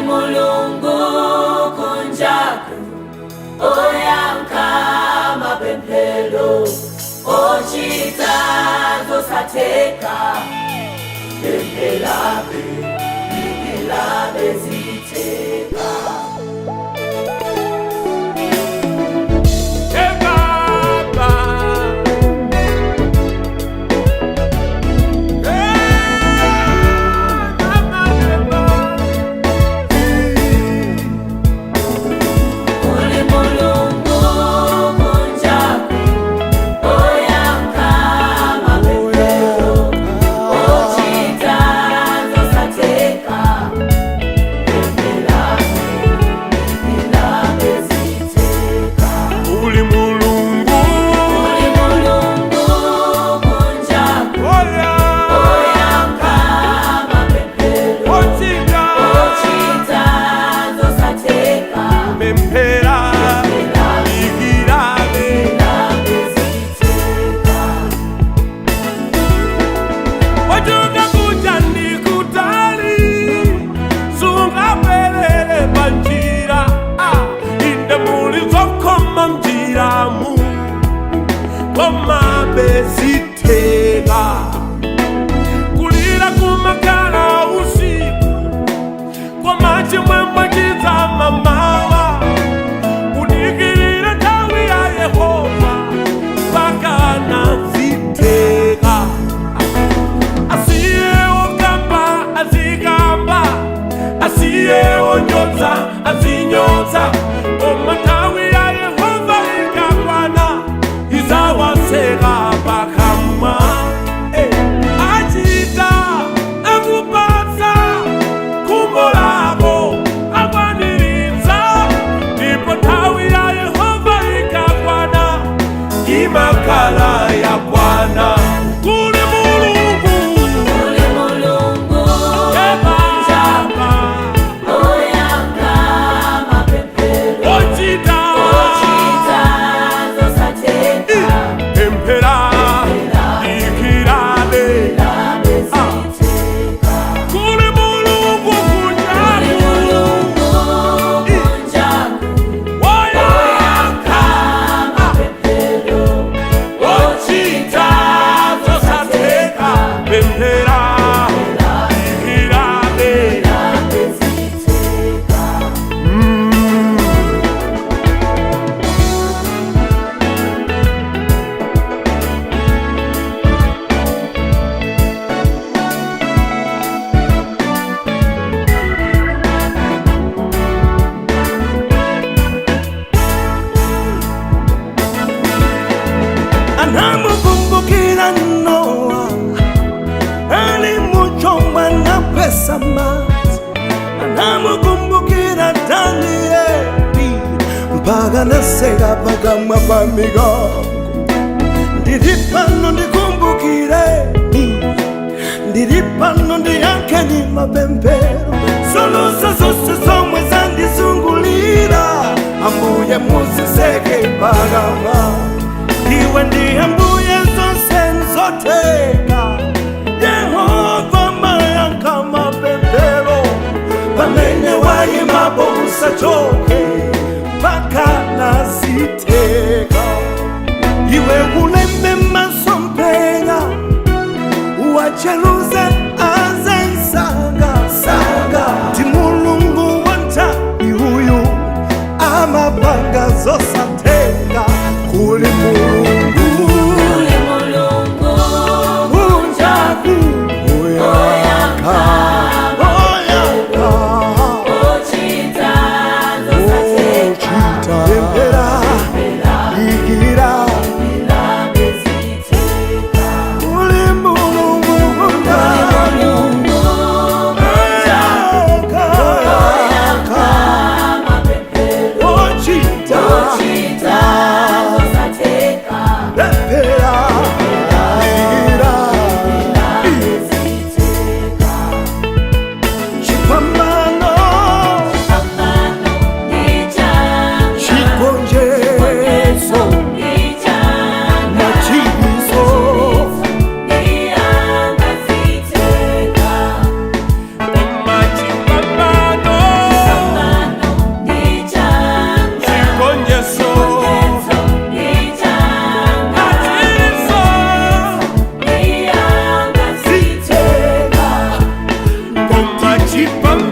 Mulungu kunjaku oyankha mapemphero, ochita zosatheka. Pempherabe, dikirabe, zitheka. Hey, Baba. Hey, Mama, Mama. Kuli Mulungu kunjaku oyankha mapemphero, ochita zosatheka. Pempherabe, dikirabe, zitheka. Uli Mulungu. Kuli Mulungu kunjaku Oya. oyankha mapemphero, Ochita. ochita zosatheka. Pemphera. Dikirabe. Pempherabe, zitheka. Wajuka kuja ndikutali, sungapelele panjira. Ah, inde mulizokoma mjiramu, koma bezitheka. Kulira kumakhala usiku, koma chimwemwe chidzamamawa. Kudikirira nthawi ya Yehova, mpakana zitheka. Asiye okamba azikamba, asiye onyodza azinyodza, koma nthawi ya Yehova ikakwana izawaseka pakamwa. Eh, achita akupatsa khumbo lako, akwaniritsa, ndipo nthawi ya Yehova ikakwana imakhala yakwana. Kuli Mulungu. Kuli Mulungu kunjaku oyankha mapemphero, Ochita. ochita zosatheka. Pemphera, dikirabe. Pempherabe, zitheka. Kuli Mulungu Kuli kunjaku. Mulungu kunjaku Oyankha. mapemphero, Ochita zosatheka. Pemphera, dikirabe. pempherabe, zitheka. Anamukumbukira Noa alimuchomba na pesa mazi, anamukumbukira Danieli mpaka naseka pakamwa pa mikango. Ndili pano ndikumbukireni, ndili pano ndiyankheni mapemphero, zolusa zonse zomwe zandizungulira, Ambuye muziseke pakamwa. Iwe ndiye Mbuye, zonse nzotheka. Yehova mayankha mapemphero, pamene wayimapo usachoke mpaka nazitheka. Iwe ulembe masomphenya, uwacheluze azensanga sanga, ti Mulungu wanthawi uyu amapanga zosatheka. Kuli Mulungu. Kuli Mulungu kunjaku oyankha, oyankha, ochita Chipambano.